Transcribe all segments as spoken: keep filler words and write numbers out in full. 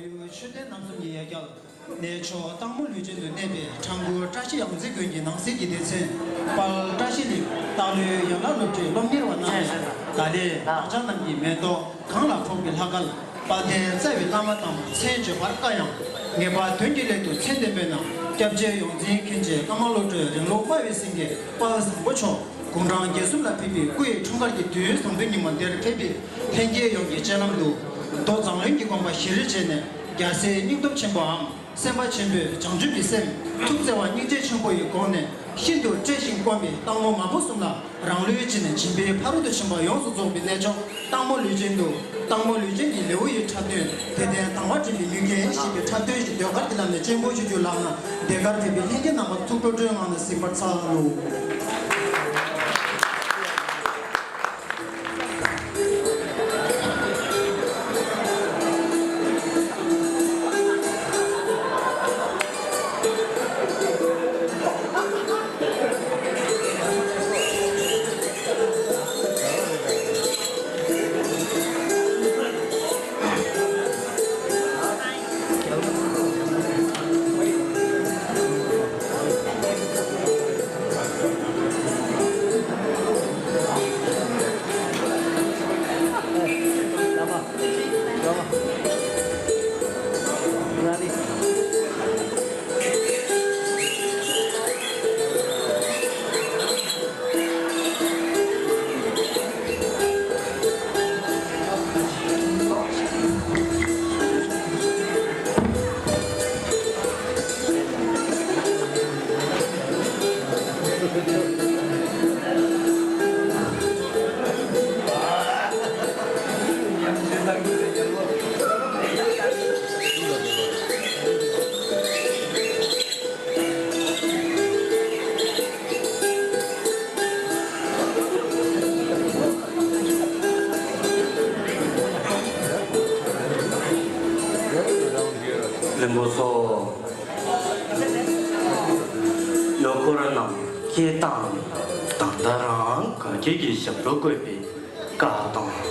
མཆོད་རྟེན་རྣམ་གསུམ་གྱི་ཡ་གྱལ། གནས་མཆོག་སྟག་མོ་ལུས་སྦྱིན་དུ་གནས་པའི་ཁྲ་འགུ་བཀྲ་ཤིས་ཡོངས་འཛིན་དགོན་གྱི་ནང་གསེས་ཀྱི་སྡེ་ཚན་དཔལ་བཀྲ་ཤིས་གླིང་སྟག་ལུང་ཡན་ལག་སློབ་གྲྭའི་སློབ་གཉེར་བ་རྣམས་ལས། ད་ལས་བདག་ཅག་རྣམས་ཀྱི་མེ་ཏོག་གང་ལ་ཕོག་པའི་ལྷ་སྐལ་དཔལ་ལྡན་རྩ་བའི་བླ་མ་དམ་པ་མཚན་བརྗོད་པར་དཀའ་ཡང་། ངེས་པར་དོན་གྱི་སླད་དུ་མཚན་ལྡན་པའི་ནང་སྐྱབས་རྗེ་ཡོངས་འཛིན་མཁན་ཆེན་ཀརྨ་བློ་གྲོས་རིང་ལུགས་སྨྲ་བའི་སེང་གེ་དཔལ་བཟང་པོ་མཆོག་དགུང་གྲངས་བརྒྱད་གསུམ་ལ་ཕེབས་པའི་སྐུ་ཡི་འཁྲུངས་སྐར་གྱི་དུས་བཟང་པོའི་ཉིན་མོ་འདིར་ཕེབས་པའི་ལྷན་རྒྱས་ཡོངས་ཀྱི་སྤྱན་ལམ་དུ། མདོ་མཛངས་བླུན་གྱི་དགོངས་པ་གཞིར་བྱས་ནས་རྒྱལ་སྲས་སྙིང་སྟོབས་ཆེན་པོའམ་སེམས་དཔའ་ཆེན་པོས་བྱང་ཆུབ་ཀྱི་སེམས་ཐུགས་བརྩེ་བ་སྙིང་རྗེ་ཆེན་པོ་ཡི་སྒོ་ནས་ཤིན་ཏུ་བཀྲེས་ཤིང་སྐོམ་པའི་སྟག་མོ་མ་བུ་གསུམ་ལ་རང་ལུས་སྦྱིན་ནས་སྦྱིན་པའི་ཕ་རོལ་ཏུ་ཕྱིན་པ་ཡོངས་སུ་རྫོགས་པའི་གནས་མཆོག་སྟག་མོ་ལུས་སྦྱིན་དུ། སྟག་མོ་ལུས་སྦྱིན་གྱི་ལེའུ་ཡི་འཁྲབ་སྟོན་དད་ལྡན་དང་བ་འདྲེན་པའི་ལུས་རྒྱན་ཞེས་པའི་འཁྲབ་སྟོན་ཞིག་ཟློས་གར་གྱི་ལམ་ནས་སྤྱན་འབུལ་ཞུ་རྒྱུ་ལགས་ན། ཟློས་གར་ཕེབས་པའི་ལྷན་རྒྱས་རྣམ་པར་ཐུགས་སྤྲོ་སྤྲོའི་ངང་ནས་གཟིགས་པར་འཚལ་ལོ། ལྷན་པོ་ཚོ། ཡུལ་སྐོར་རྣམས་སྐད་བཏང་། ད་ལྟ་རང་དགའ་སྐྱིད་ཀྱི་ཞབས་བྲོ་བཀོད་པའི་བཀའ་བཏང་།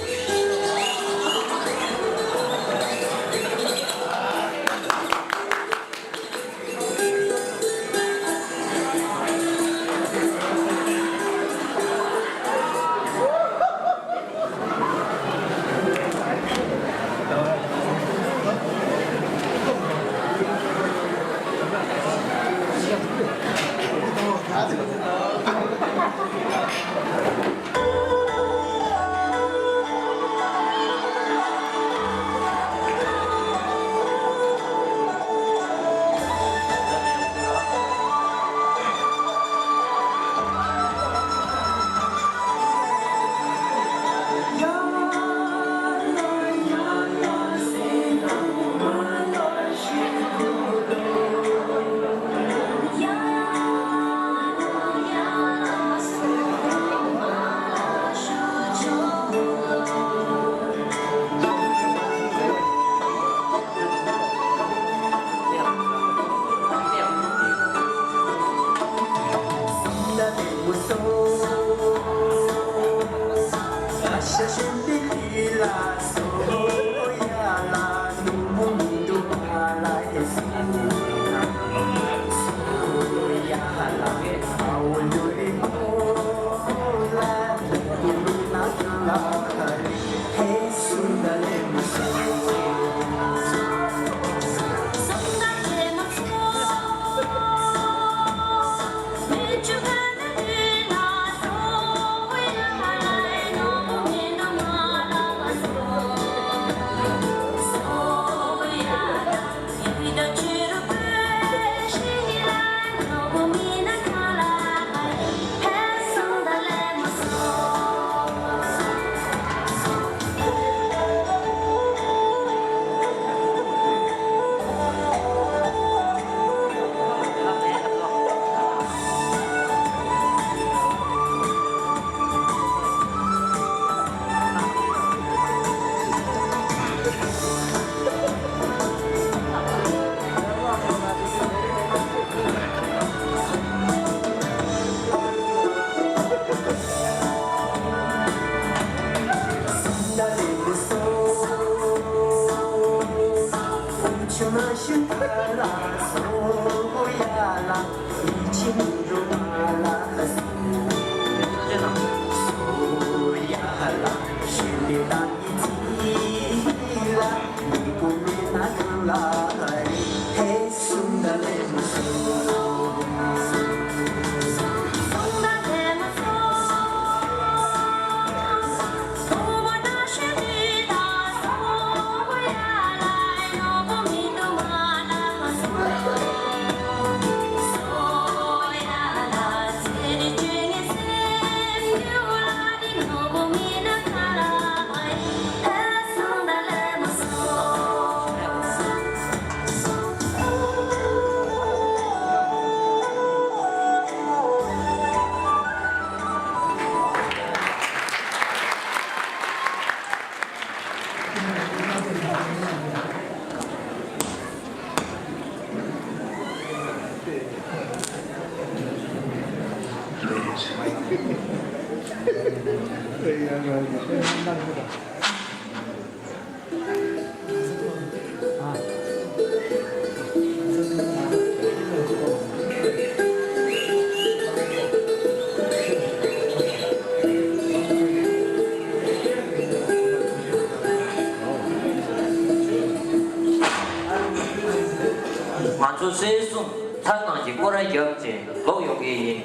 ང་ཚོ་སྲོལ་གསུམ་ཐབ་ནང་གི་སྐོར་ར་རྒྱབ་བྱས་ལོག་ཡོང་གི་ཡིན།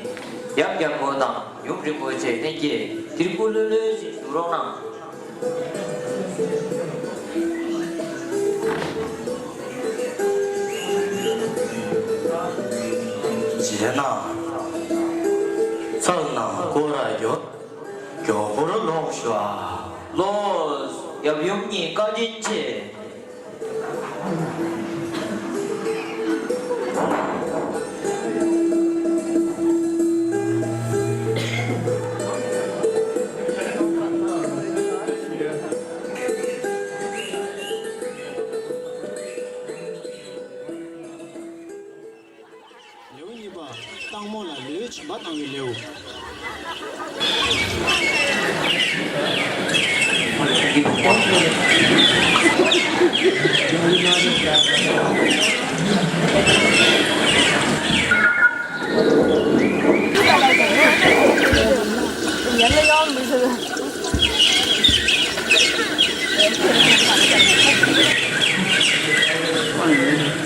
ཡབ་རྒྱལ་པོ་དང་ཡུམ་རིན་པོ་ཆེ་ལྷན་རྒྱས་དེར་སྐུ་ལྷོད་ལྷོད་ཅིག་བཞུགས་རོགས་གནང་། རྗེས་ན་ཐབ་ནང་སྐོར་ར་རྒྱབ། མགྱོགས་པོར་ལོག་ཤོག་ཨ། ལོས། ཡབ་ཡུམ་གཉིས་བཀའ་དྲིན་ཆེ། ལེའུ་གཉིས་པ། སྟག་མོ་ལ་ལུས་སྦྱིན་པ་བཏང་བའི་ལེའུ།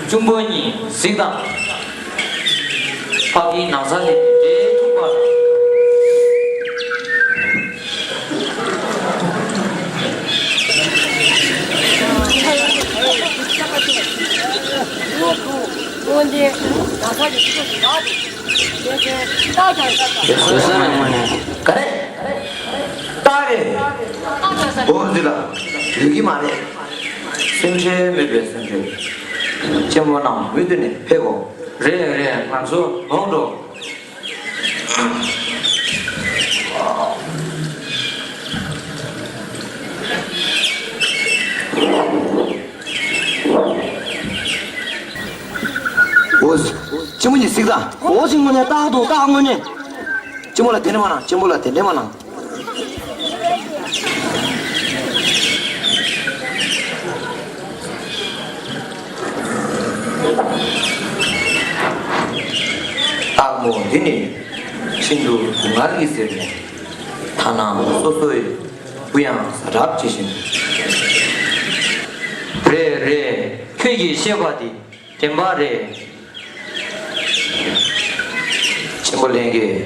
གཅུང་པོ་གཉིས་གཟིགས་དང་། ཕ་གིའི་ན་ཚ་ལས་འབྲས་ཐུག་པ། ག་རེ། སྟག་རེད། འོ་འདི་ལ་ཡོད་ཀྱི་མ་རེད། སེམས་ཁྲལ་མེད་པའི་སེམས་ཁྲལ། གཅེན་པོ་རྣམས་མུ་མཐུད་ནས་ཕེབས་གོ། རེད་རེད། ང་ཚོ་ལོག་འགྲོ། འོ། གཅེན་པོ་གཉིས་གཟིགས་དང་། འོ་གཅེན་པོ་ནས་སྟག་འདུག་སྟག་དངོས་གནས། གཅེན་པོ་ལ་དེ་འདྲ་མ་གནང་། གཅེན་པོ་ལ་དེ་འདྲ་མ་གནང་། སྟག་མོ་འདི་ནི་ཤིན་ཏུ་སྡུག་བསྔལ་གྱི་ཟེར་ནས། ཐ་ན་སོ་སོའི་བུ་ཡང་ཟ་གྲབས་བྱེད་བཞིན། རེད་རེད། ཁྱོད་ཀྱིས་བཤད་པ་འདི་བདེན་པ་རེད། གཅེན་པོ་ལྷན་རྒྱས།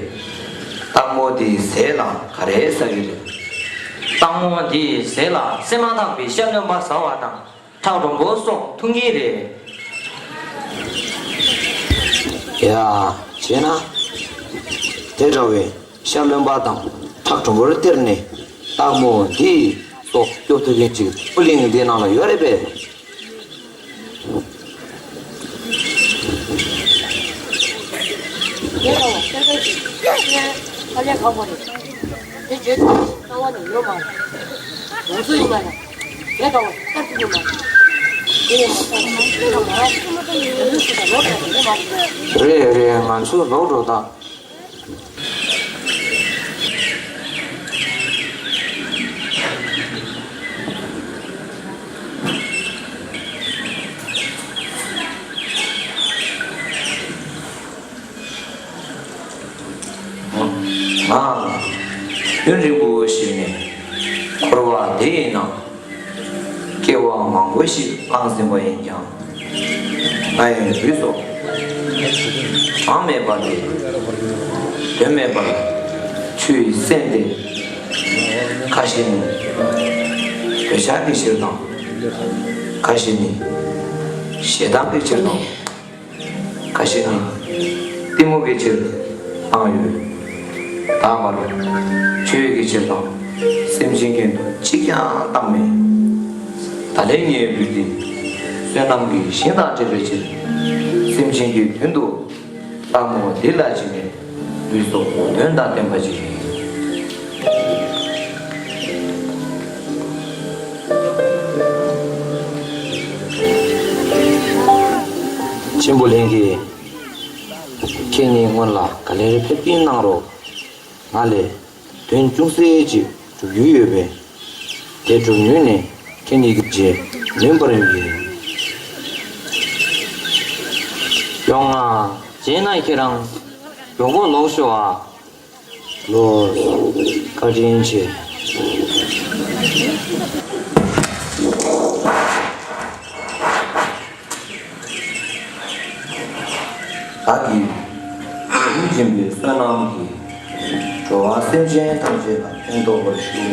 སྟག་མོ་འདིའི་ཟས་ལ་ག་རེ་ཟ་གི་རེད། སྟག་མོ་འདིའི་ཟས་ལ་བསད་མ་ཐག་པའི་ཤ་རློན་པ་ཟ་བ་དང་། ཁྲག་དྲོན་པོ་སོགས་འཐུང་གི་རེད། ཡ། བྱས་ན། དེ་འདྲ་བའི་ཤ་རློན་པ་དང་ཁྲག་དྲོན་པོར་སྟེར་ནས་སྟག་མོ་འདི་སོགས་སྐྱོབ་ཐུབ་མཁན་ཅིག་སྤུ་གླིང་འདི་ནང་ལ་ཡོད་རེད་པས། ངས་ལབ་པ་གསར་པ་ཞིག་ཁ་ལས་གང་པོ་རེད། དེ་བརྗོད་ཐུབ་རྩ་བ་ནས་ཡོད་མ་རེད། ང་ཚོ་ཡིན་ན་ཡང་། ངས་ལབ་པ་གསར་དུ་ཡོད་མ་རེད། དེ་ཡིན་མ་ཚད་ང་རང་ཚོ་མ་གཏོགས་ཡོད་མི་སུ་དང་ལོག་འགྲོ་གི་ཡོད་མ་རེད། རེད་རེད། ང་ཚོ་ལོག་འགྲོ་དང་། ཡུན་རིང་པོ་ཞིག་ནས་འཁོར་བ་འདི་ཡི་ནང་སྐྱེ་བ་མང་པོ་ཞིག་བླངས་ཟིན་པ་ཡིན་ཀྱང་། ང་ཡི་ལུས་སོགས་གྲངས་མེད་པ་དེ་དོན་མེད་པར་ཆུ་ཡིས་བསྲན་ཏེ། ཁ་ཤས་ནི་འདོད་ཆགས་ཀྱི་ཕྱིར་དང་། ཁ་ཤས་ནི་ཞེ་སྡང་གི་ཕྱིར་དང་། ཁ་ཤས་ནི་གཏི་མུག་གི་ཕྱིར་བཏང་ཡོད། ད་བར་ཆོས་ཀྱི་ཕྱིར་དང་སེམས་ཅན་གྱི་དོན་གཅིག་ཀྱང་བཏང་མེད། ད་ལན་ངའི་ལུས་འདི་བསོད་ནམས་ཀྱི་ཞིང་དང་འཕྲད་པའི་ཕྱིར་སེམས་ཅན་གྱི་དོན་དུ་ལྷ་མོ་འདི་ལ་བྱིན་ནས་ལུས་སོགས་དོན་དང་ལྡན་པ་ཅིག་ཡིན། ཆེན་པོ་ལྷན་རྒྱས། ཁྱེད་ཉིད་སྔོན་ལ་ག་ལེར་ཕེབས་སྐྱེལ་གནང་རོགས། ང་ལས་དོན་ཅུང་ཟད་ཅིག་སྒྲུབ་རྒྱུ་ཡོད་པས། དེ་སྒྲུབ་ནུས་ནས་ཁྱེད་ཉིད་ཀྱི་རྗེས་ནོན་པར་ཡིན། ཡོང་ང་། རྗེས་ན་ཁྱེད་རང་མགྱོགས་པོ་ལོག་ཤོག་ཨ། ལོས། བཀའ་དྲིན་ཆེ། བདག་གིས་ཡུན་འབྱིན་པའི་བསོད་ནམས་ཀྱིས་འགྲོ་བ་སེམས་ཅན་ཐམས་ཅད་ལ་ཕན་ཐོགས་པར་ཤོག།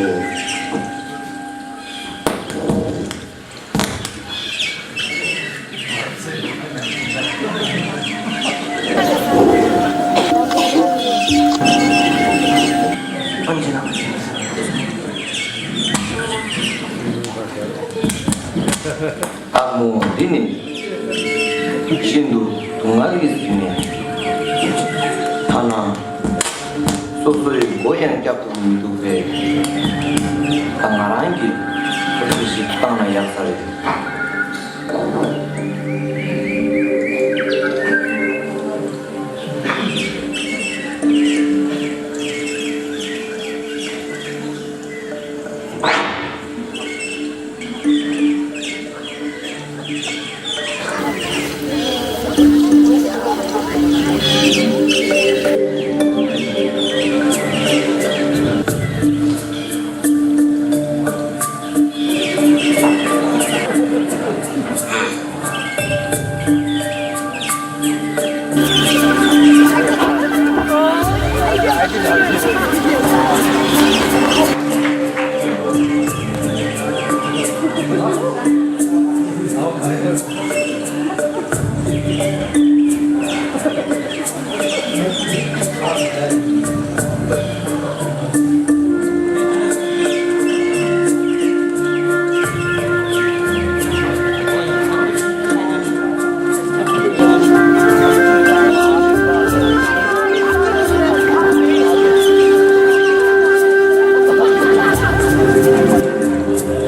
ལྷ་མོ་འདི་ནི་ཤིན་ཏུ་སྡུག་བསྔལ་གྱིས་ཟིན་ནས། ཐ་ན་སོ་སོའི་མགོ་ཡང་བཀྱག་ཐུབ་མི་འདུག་པས། ད་ང་རང་གིས་ཐུགས་རྗེ་ཞིག་བཏང་ན་ཡག་ས་རེད།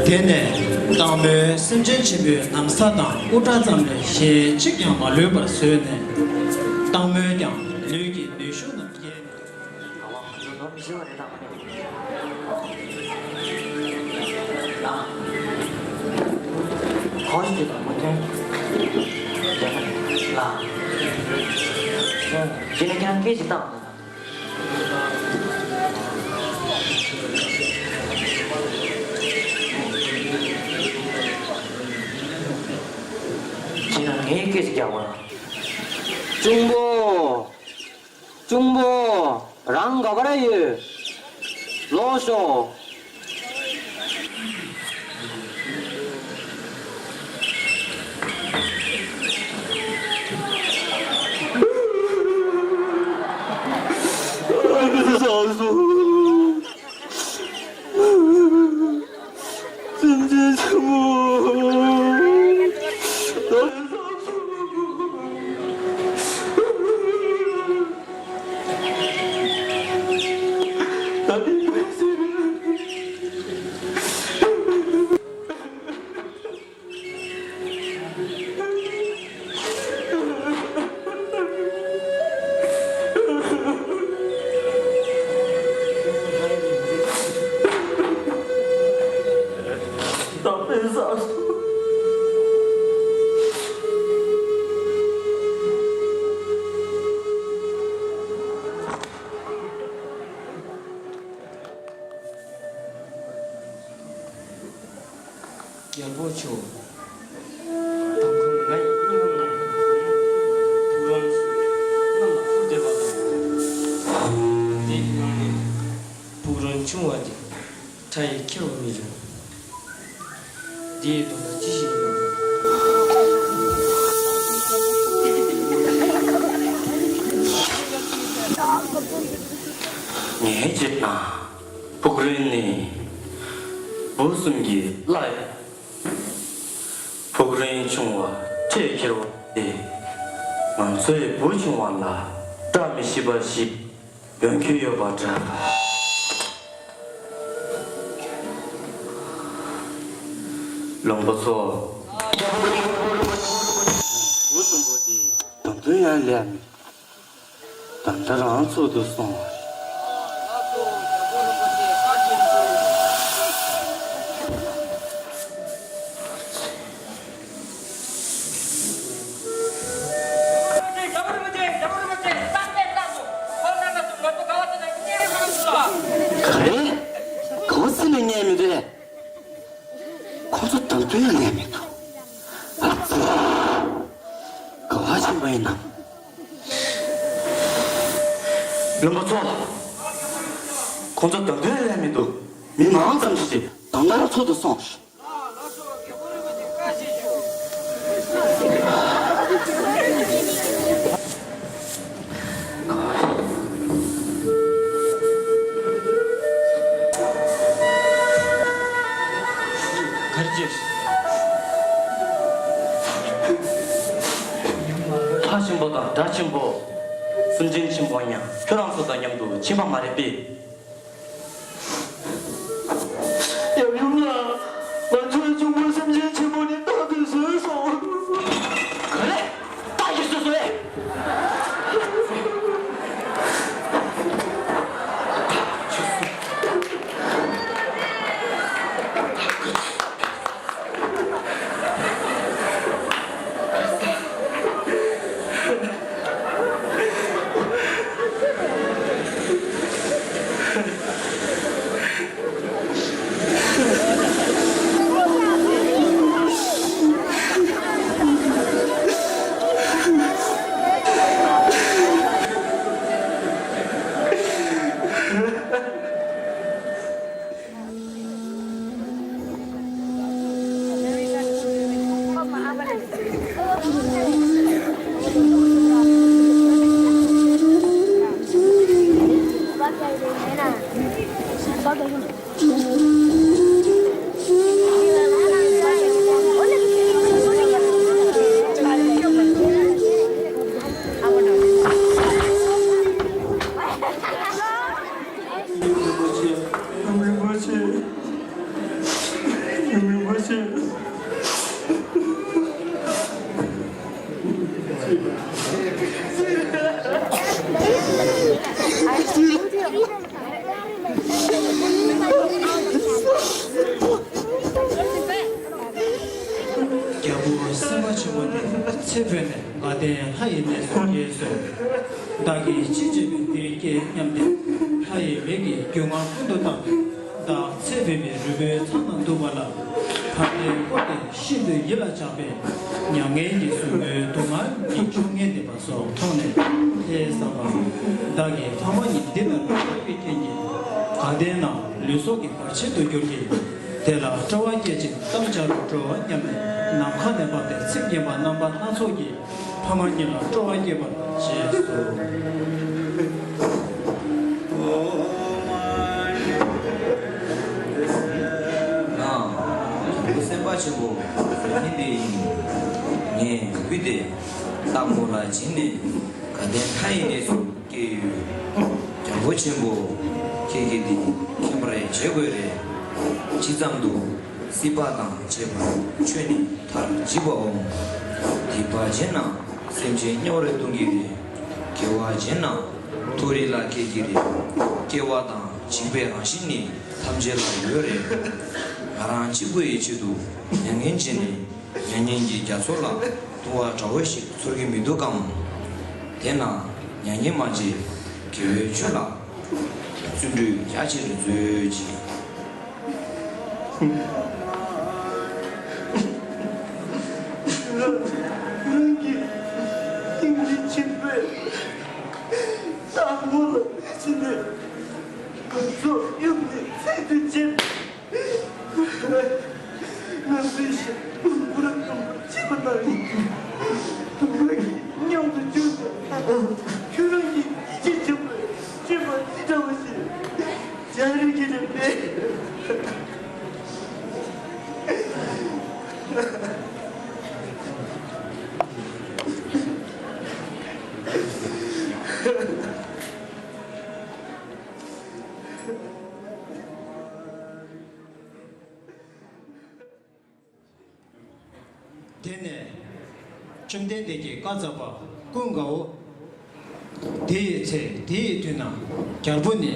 དེ་ནས་སྟག་མོས་སེམས་ཅན་ཆེན་པོའི་ན་བཟའ་དང་དབུ་སྐྲ་ཙམ་ལས་གཞན་གཅིག་ཀྱང་མ་ལུས་པར་བཟོས་ནས། སྟག་མོས་ཀྱང་ལུས་ཀྱི་ནུས་ཤུགས་རྣམས་རྒྱས་ནས། གང་ཞིག་དང་མ་མཐུན། ལ། ཅི་ནས་ཀྱང་སྐད་ཅིག་བཏང་། ཅི་ན་ངས་སྐད་ཅིག་རྒྱག་པ། གཅུང་པོ། གཅུང་པོ། རང་ག་པར་ཡོད། ལོག་ཤོག། སེམས་ཅན་ཆེན་མོ། ད་ནི་ཁོའི་སེམས་ ཁྲ་ཡི་ཁྱེར་བ་མི་རེད། འདིའི་དོན་དག་ཅི་ཞིག་ཡིན་ནམ། ངའི་རྗེས་ན་ཕུག་རོན་ནི་བུ་གསུམ་གྱི་བླ་ཡི། ཕུག་རོན་ཆུང་བ་ཁྲས་ཁྱེར་བ་སྟེ། ང་ཚོའི་བུ་ཆུང་བ་ལ་བཀྲ་མི་ཤིས་པ་ཞིག་ཡོང་གི་ཡོད་པ་འདྲ། བློན་པོ་ཚོ། བུ་གསུམ་པོ་དེ་དོན་དུ་ཡང་ལས་མི། ད་ལྟ་རང་ཚུགས་དུ་སོང་བ་རེད། ག་རེ། ག་བ་སི་ནས་ཉན་མི་འདུག་ཁོ་ཚོ་དམ་དོན་ཡང་ལས་མི་འདུག་ཨ་ཙི། ག་བ་ཕྱིན་པ་ཡིན་ནམ། བློན་པོ་ཚོ། ཁོ་ཚོ་དམ་དོན་ཡང་ལས་མི་འདུག་མི་མང་ཙམ་ཞིག་དམ་དར་ཚོགས་དུ་སོང་། གར་གྱིས། ལྷ་ཆེན་པོ་དང་དགྲ་ཆེན་པོ། སེམས་ཅན་ཆེན་པོ་ཡང་ཁྱོད་རང་ཚོ་དང་མཉམ་དུ་ཕྱིན་པ་མ་རེད་པས། ཡབ་ཡུམ་ལགས། ང་ཚོའི་གཅུང་པོ་སེམས་ཅན་ཆེན་པོ་ནི་རྟག་ཏུ་བཟོས་སོང་། ག་རེ། རྟགས་ཀྱིས་བཟོས་སོང་ཨེ། རིན་པོ་ཆེ། རིན་པོ་ཆེ། རིན་པོ་ཆེ། རྒྱལ་པོ་སེམས་དཔའ་ཆེན་པོ་དེ་ཚེ་འཕོས་ནས་དགའ་ལྡན་ལྷ་ཡི་གནས་སུ་སྐྱེས་སོ། བདག་གིས་ཅི་བྱས་པའི་དེའི་སྐྱེས་སྙམ་སྟེ། ལྷ་ཡི་མིག་གིས་རྒྱུད་ངག་ཀུན་ཏུ་བཏང་སྟེ། བདག་ཚེ་འཕོས་པའི་རི་བོའི་ཚལ་ན་འདུག་པ་ལ། ཕ་མའི་སྐུ་དེ་ཤིན་ཏུ་ཡིད་ལ་འཇགས་པས། མྱ་ངན་གྱི་ཟུག་རྔུའི་སྡུག་བསྔལ་གྱི་བཅོ་ལྔས་འདེབས་པ་སོགས་མཐོང་ནས་ལྷའི་བསམ་པར། བདག་གི་ཕ་མ་ཉིད་འདི་ལྟར་འཕོས་པའི་རྐྱེན་གྱིས། དགའ་ལྡན་ན་ལུས་སྲོག་གི་བར་ཆད་དུ་གྱུར་གྱི། དེ་ལ་སྤྲོ་བ་བསྐྱེད་ཅིང་གཏམ་བྱ་རུ་སྤྲོ་བ་སྙམ་ནས། ནམ་མཁའ་ནས་བབས་ཏེ་ཚིག་སྙན་པ་རྣམ་པ་སྣ་ཚོགས་ཀྱིས། ཕ་མ་གཉིས་ལ་སྤྲོ་བ་བསྐྱེད་པར་བྱས་སོ། ང་སེམས་དཔའ་ཆེན་པོ་ཉིད་འདི་ཡིན། ངའི་རྒྱུད་སྡེ་སྟག་མོ་ལ་བྱིན་ནས་དགའ་ལྡན་ལྷ་ཡི་གནས་སུ་སྐྱེས་ཡོད། རྒྱལ་པོ་ཆེན་པོ། ཁྱེད་ཀྱིས་འདི་མཁྱེན་པར་བྱེད་དགོས་རེད། ཇི་ཙམ་དུ། སྲིད་པ་དང་བཅས་པ་ཆོས་ནི་མཐར་འཇིག་པའོ། སྡིག་པ་བྱས་ན་སེམས་ཅན་དམྱལ་བར་ལྟུང་གི་རེད། དགེ་བ་བྱས་ན་མཐོ་རིས་ལ་སྐྱེ་གི་རེད། སྐྱེ་བ་དང་འཇིག་པའི་རང་བཞིན་ནི་ཐམས་ཅད་ལ་ཡོད་རེད། ང་རང་གཅིག་པུ་ཡི་ཆེད་དུ་མྱ་ངན་བྱས་ནས་མྱ་ངན་གྱི་རྒྱ་མཚོ་ལ་ལྟུང་བ་འདྲ་བོ་ཞིག་ཚོར་གྱི་མི་འདུག་གམ། དེས་ན་མྱ་ངན་མ་བྱེད། དགེ་བའི་ཆོས་ལ་བརྩོན་འགྲུས་རྒྱ་ཆེར་མཛོད་ཅིག། རང་རང་གི་སྙིང་རྗེ་ཆེན་པོས་སྟག་མོ་ལ་བྱིན་ནས་ང་ཚོ་ཡུམ་ནས་ཚེ་འདི་ཕྱིར། དུ་མ་གིས་མཉམ་དུ་བཅུག་ནས། ཁྱོད་རང་གིས་ཡིད་ཆེས་བྱེད་པའི་སྤྱོད་པ་འདི་འདྲ་བ་ཞིག་སྦྱང་རིག་གི་རེད་པས། དེ་ནས་བཅོམ་ལྡན་འདས་ཀྱིས་བཀའ་སྩལ་པ། ཀུན་དགའ་བོ། དེ་ཡི་ཚེ་དེ་ཡི་དུས་ན། རྒྱལ་པོ་ནི་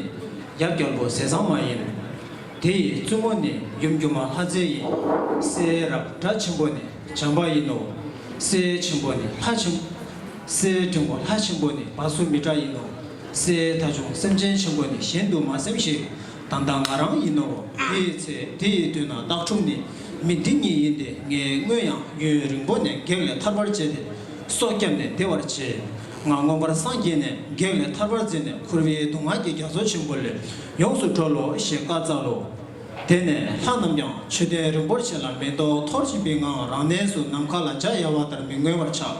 ཡབ་རྒྱལ་པོ་ཟས་གཙང་མ་ཡིན། དེ་ཡི་བཙུན་མོ་ནི་ཡུམ་སྒྱུ་མ་ལྷ་མཛེས་ཡིན། སྲས་རབ་སྒྲ་ཆེན་པོ་ནི་བྱམས་པ་ཡིན་ནོ། སྲས་ཆེན་པོ་ནི་ལྷ་ཆེན། སྲས་འབྲིང་པོ་ལྷ་ཆེན་པོ་ནི་བ་སུ་མི་ཏྲ་ཡིན་ནོ། སྲས་ཐ་ཆུང་སེམས་ཅན་ཆེན་པོ་ནི་གཞན་དུ་མ་སེམས་ཤིག། ད་ལྟ་ང་རང་ཡིན་ནོ། དེའི་ཚེ་དེ་ཡི་དུས་ན་སྟག་ཕྲུག་ནི་མི་འདི་ཉིད་ཡིན་ཏེ། ངས་སྔོན་ཡང་ཡུན་རིང་པོ་ནས་བགེགས་ལས་ཐར་བར་བྱས་ཏེ། སྲོག་བསྐྱབས་ནས་བདེ་བར་བྱས། ང་མངོན་པར་སངས་རྒྱས་ནས་བགེགས་ལས་ཐར་བར་མཛད་ནས་འཁོར་བའི་སྡུག་བསྔལ་གྱི་རྒྱ་མཚོ་ཆེན་པོ་ལས་ཡོངས་སུ་གྲོལ་ལོ་ཞེས་བཀའ་སྩལ་ལོ། དེ་ནས་ལྷ་རྣམས་ཀྱང་མཆོད་རྟེན་རིན་པོ་ཆེ་ལ་མེ་ཏོག་འཐོར་བཞིན་པའི་ངང་རང་གནས་སུ་ནམ་མཁའ་ལ་འཇའ་ཡལ་བ་ལྟར་མི་མངོན་པར་ཆགས།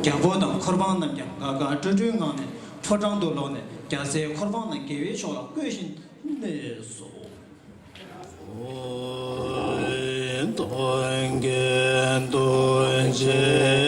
རྒྱལ་པོ་དང་འཁོར་འབངས་རྣམས་ཀྱང་དགའ་དགའ་སྤྲོ་སྤྲོའི་ངང་ནས་ཕོ་བྲང་དུ་ལོག་ནས་རྒྱལ་སྲས་འཁོར་འབངས་རྣམས་དགེ་བའི་ཕྱོགས་ལ་བཀོད་བཞིན་གནས་སོ། ཏན་ཏན་ཏན་ཏན་ཏན།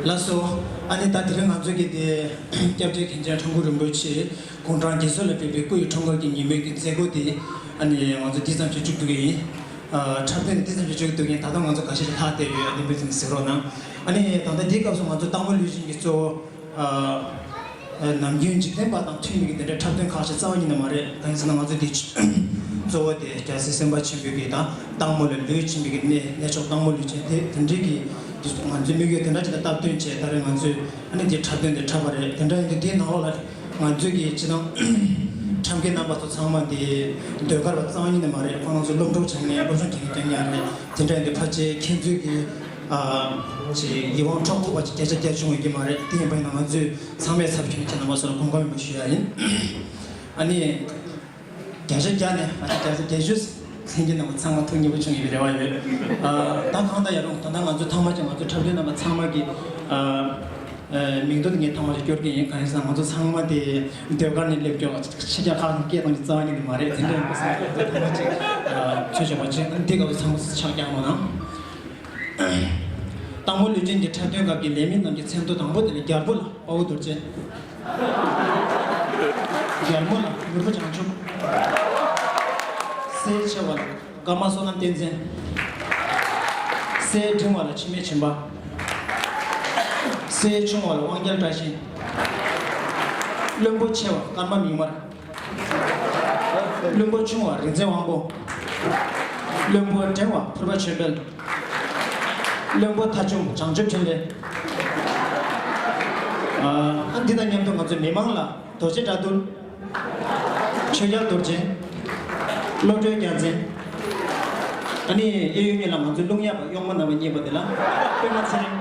ལགས་སོ། ཨ་ནི་ད་དེ་རིང་ང་ཚོ་གི་དེ་སྐྱབས་རྗེ་མཁན་ཆེན་ཁྲ་འགུ་རིན་པོ་ཆེ་དགུང་གྲངས་བརྒྱད་ཅུ་ལ་ཕེབས་པའི་སྐུ་ཡི་འཁྲུངས་སྐར་གྱི་ཉིན་མོའི་གི་མཛད་སྒོ་དེ་ཨ་ནི་ང་ཚོ་འདི་ཙམ་གྱིས་མཇུག་བསྡུ་གི་ཡིན། ཨ། འཁྲབ་སྟོན་འདི་ཙམ་གྱིས་མཇུག་བསྡུ་གི་ཡིན། ད་དུང་ང་ཚོ་འགའ་ཤས་ལྷག་བསྡད་ཡོད། ཨ་ནི་མི་ཚང་གཟིགས་རོགས་གནང་། ཨ་ནི་ད་ལྟ་འདིའི་སྐབས་སུ་ང་ཚོ་སྟག་མོ་ལུས་སྦྱིན་གྱི་གཙོ་བོ། ཨ། ནམ་རྒྱུན་འཇིག་རྟེན་པ་དང་མཐུན་པའི་གི་དེ་འདྲའི་འཁྲབ་སྟོན་ཁག་ཅིག་རྩ་བ་ཉིད་ནས་མ་རེད། གང་ཡིན་ཟེར་ན་ང་ཚོ་འདི་གཙོ་བོ་དེ་རྒྱལ་སྲས་སེམས་དཔའ་ཆེན་པོའི་གི་དང་སྟག་མོ་ལ་ལུས་སྦྱིན་པའི་གི་གནས་གནས་མཆོག་སྟག་མོ་ལུས་སྦྱིན་དེ་དེ་འདྲའི་གི་ང་ཚོའི་དམིགས་ཡུལ་དེ་འདྲ་ཅིག་ལ་སྟབས་བསྟུན་བྱས་ད་རེས་ང་ཚོས་ཨ་ནི་འདི་འཁྲབ་སྟོན་དེ་འཁྲབ་པ་རེད། དེ་འདྲ་ཡིན་དུས་འདིའི་ནང་ལོགས་ལ་ང་ཚོའི་གི་སྤྱི་བཏང་འཁྲབ་མཁན་རྣམ་པ་ཚོ་ཚང་མ་འདི་ཟློས་གར་བ་རྩ་བ་ཉིད་ནས་མ་རེད། ཁོང་རྣམ་ཚོ་སློབ་ཕྲུག་བྱས་ནས་སློབ་སྦྱོང་རྒྱག་མཁན་རྐྱང་རྐྱང་རེད། དེ་འདྲ་ཡིན་དུས་ཕལ་ཆེར་ཁྱེད་ཚོའི་གི་ཨ་ཅིག་ཡིད་དབང་འཕྲོག་ཐུབ་པ་ཅིག་སྐད་ཆ་རྒྱག་བྱུང་ཡོད་ཀྱི་མ་རེད། དེ་ཡིན་པ་ཡིན་ན་ང་ཚོས་ཚང་མས་ཚབ་མཁན་ཁྱེད་རྣམ་པ་ཚོ་ལ་དགོངས་པ་མེད་པ་ཞུ་ཡ་ཡིན། ཨ་ནི་བརྒྱ་ཆ་བརྒྱ་ནས་ཨ་ནི་བརྒྱ་ཆ་བརྒྱད་ཅུ་ལྷན་རྒྱས་རྣམ་པ་ཚང་མ་ཐུགས་མཉེས་པོ་བྱུང་ཡོད་པའི་རེ་བ་ཡོད། ཨ། ད་གང་ལྟར་ཡང་རུང་ད་ལྟ་ང་ཚོ་ཐོག་མ་ཅིག་ང་ཚོ་འཁྲབ་སྟོན་རྣམ་པ་ཚང་མ་གི་ཨ། ཨ། མིང་ཐོ་དེ་ངས་ཐོག་མ་ཅིག་སྐྱོར་གྱི་ཡིན། གང་ཡིན་ཟེར་ན་ང་ཚོ་ཚང་མ་དེ་ཟློས་གར་ནས་སླེབས་ཀྱོག་ཕྱི་རྒྱལ་ཁག་ནས་སྐད་གཏོང་རྒྱུ་རྩ་བ་ཉིད་ནས་མ་རེད། དེ་འདྲ་ཡིན་པ་སོང་ང་ཚོ་ཐོག་མ་ཅིག་ཨ། ཆོས་བྱེད་པ་ཅིག་ཨ་ནི་འདི་སྐབས་སུ་ཚང་མ་ཕྱག་རྒྱག་རོགས་གནང་། སྟག་མོ་ལུས་སྦྱིན་གྱི་འཁྲབ་སྟོན་སྐབས་ཀྱི་ལས་མི་རྣམས་ཀྱི་མཚན་ཐོ་དང་པོ་དེ་ལ་རྒྱལ་པོ་ལ་དཔའ་བོ་རྡོ་རྗེ། རྒྱལ་མོ་ལ་ནོར་བུ་བྱང་ཆུབ། སྲས་ཆེ་བ་ལ་ཀརྨ་བསོད་ནམས་བསྟན་འཛིན། སྲས་འབྲིང་བ་ལ་འཆི་མེད་སྦྱིན་པ། སྲས་ཆུང་བ་ལ་དབང་རྒྱལ་བཀྲ་ཤིས། བློན་པོ་ཆེ་བ་ཀརྨ་མིག་དམར། བློན་པོ་ཆུང་བ་རིག་འཛིན་དབང་པོ། བློན་པོ་འབྲིང་བ་ཕུར་པ་ཆོས་འཕེལ། བློན་པོ་ཐ་ཆུང་བྱང་ཆུབ་འཕྲིན་ལས། ཨ། འདི་དང་མཉམ་དུ་ང་ཚོའི་མི་མང་ལ་རྡོ་རྗེ་དགྲ་འདུལ། ཆོས་རྒྱལ་རྡོ་རྗེ། བློ་གྲོས་རྒྱལ་མཚན། ཨ་ནི་གཡས་གཡོན་གཉིས་ལ་ང་ཚོའི་རླུང་གཡབ་པ་གཡོག་མོ་རྣམ་པ་གཉིས་པ་དེ་ལ་པད་མ་ཚེ་རིང་།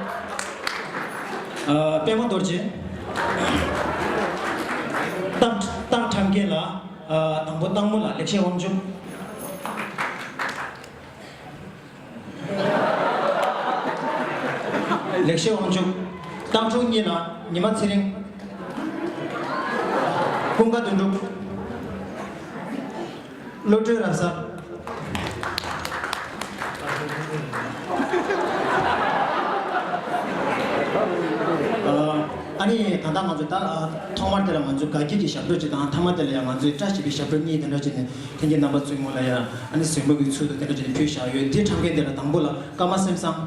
ཨ། པད་མ་རྡོ་རྗེ། སྟག་སྟག་འཁྲབ་མཁན་ལ། ཨ། དང་པོ་སྟག་མོ་ལ་ལེགས་བཤད་དབང་ཕྱུག། ལེགས་བཤད་དབང་ཕྱུག། སྟག་ཕྲུག་གཉིས་ལ་ཉི་མ་ཚེ་རིང་། ཀུན་དགའ་དོན་གྲུབ། བློ་གྲོས་རབ་གསལ། ཨ། ཨ་ནི་ད་ལྟ་ང་ཚོ་ད་ཐོག་མར་དེ་ལ་ང་ཚོས་དགའ་སྐྱིད་ཀྱི་ཞབས་བྲོ་གཅིག་དང་མཐའ་མ་དེ་ལ་ཡང་ང་ཚོས་བཀྲ་ཤིས་པའི་ཞབས་བྲོ་གཉིས་དེ་འདྲ་བྱས་ནས་ལྷན་རྒྱས་རྣམ་པ་ཚོའི་ངོས་ལ་ཡང་ཨ་ནི་གཟིམ་འཇག་གི་ཚུལ་དུ་དེ་འདྲ་བྱས་ནས་ཕུལ་བཞག་ཡོད། འདི་འཁྲབ་མཁན་དེ་ལ་དང་པོ་ལ་ཀརྨ་སེམས་བཟང་།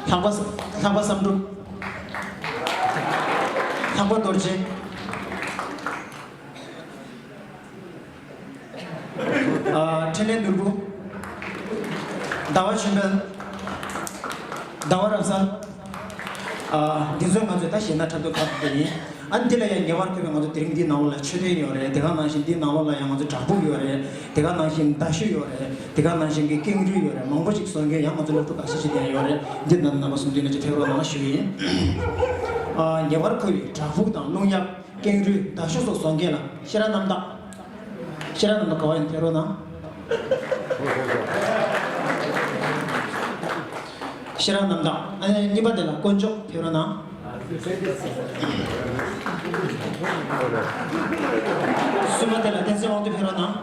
ལྷག་པ་ལྷག་པ་བསམ་གྲུབ། ལྷག་པ་རྡོ་རྗེ། ཨ། འཕྲིན་ལས་ནོར་བུ། ཟླ་བ་ཆོས་འཕེལ། ཟླ་བ་རབ་གསལ། ཨ། འདི་ཚོ་ང་ཚོས་ད་གཞས་སྣ་འཁྲབ་སྟོན་ཁག་དེ་ཡིན། ཨ། འདི་ལ་ཡང་ངེས་པར་དགོས་པའི་ང་ཚོ་དེ་རིང་འདིའི་ནང་ལོགས་ལ་མཆོད་རྟེན་ཡོད་རེད། དེ་ག་ནང་བཞིན་འདིའི་ནང་ལོགས་ལ་ཡང་ང་ཚོ་བྲག་ཕུག་ཡོད་རེད། དེ་ག་ནང་བཞིན་མདའ་གཞུ་ཡོད་རེད། དེ་ག་ནང་བཞིན་གྱི་ཀེང་རུས་ཡོད་རེད། མང་པོ་ཞིག་བཟོ་མཁན་ཡང་ང་ཚོ་སློབ་ཕྲུག་ཁ་ཤས་ཤིག་ཡང་ཡོད་རེད། འདི་ནང་རྣམ་པ་གསུམ་འདུས་ནས་ཅིག་ཕེབས་རོགས་གནང་ཞུ་ཡིན། ཨ། ངེས་པར་དགོས་པའི་བྲག་ཕུག་དང་རླུང་གཡབ། ཀེང་རུས། མདའ་གཞུ་སོགས་བཟོ་མཁན་ལ་ཤེས་རབ་རྣམ་དག། ཤེས་རབ་རྣམ་དག་ག་བ་ཡིན་ཕེབས་རོགས་གནང་། ཤེས་རབ་རྣམ་དག། ཨ་ནི་གཉིས་པ་དེ་ལ་དཀོན་མཆོག་ཕེབས་རོགས་གནང་། གསུམ་པ་དེ་ལ་བསྟན་འཛིན་དབང་འདུས་ཕེབས་རོགས་གནང་།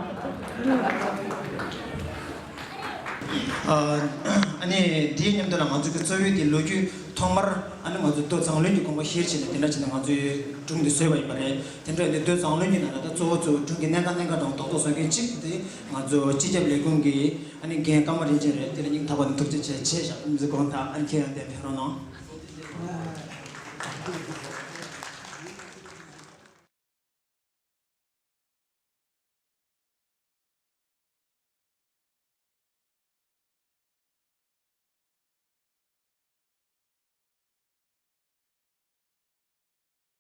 ཨ་ནི་དེའི་མཉམ་དུ་ལ་ང་ཚོ་གི་རྩ་བའི་དེ་ལོ་རྒྱུས་ཐོག་མར་ཨ་ནི་ང་ཚོ་མདོ་མཛངས་བླུན་གྱི་དགོངས་པ་གཞིར་བྱས་ནས་དེ་འདྲ་བྱས་ནས་ང་ཚོའི་སྒྲུང་འདི་བཟོས་པ་ཡིན་པ་རེད། དེ་འདྲ་ཡིན་དུས་མདོ་མཛངས་བླུན་གྱི་ནང་ལ་ད་གཙོ་བོ་གཙོ་བོ་སྒྲུང་གི་གནད་འགག་གནད་འགག་དང་རྡོག་རྡོག་བཟོ་མཁན་གཅིག་དེ་ང་ཚོ་སྤྱི་ཁྱབ་ལས་ཁུངས་ཀྱི་ཨ་ནི་འགན་ཀརྨ་རིན་ཆེན་རེད། དེ་ལ་སྙིང་ཐག་པ་ནས་ཐུགས་རྗེ་ཆེ་ཆེ་བཞག་མི་ཚེ་གང་ཐག་ཨ་ནི་ཁྱེད་རང་དེ་ཕེབས་རོགས་གནང་།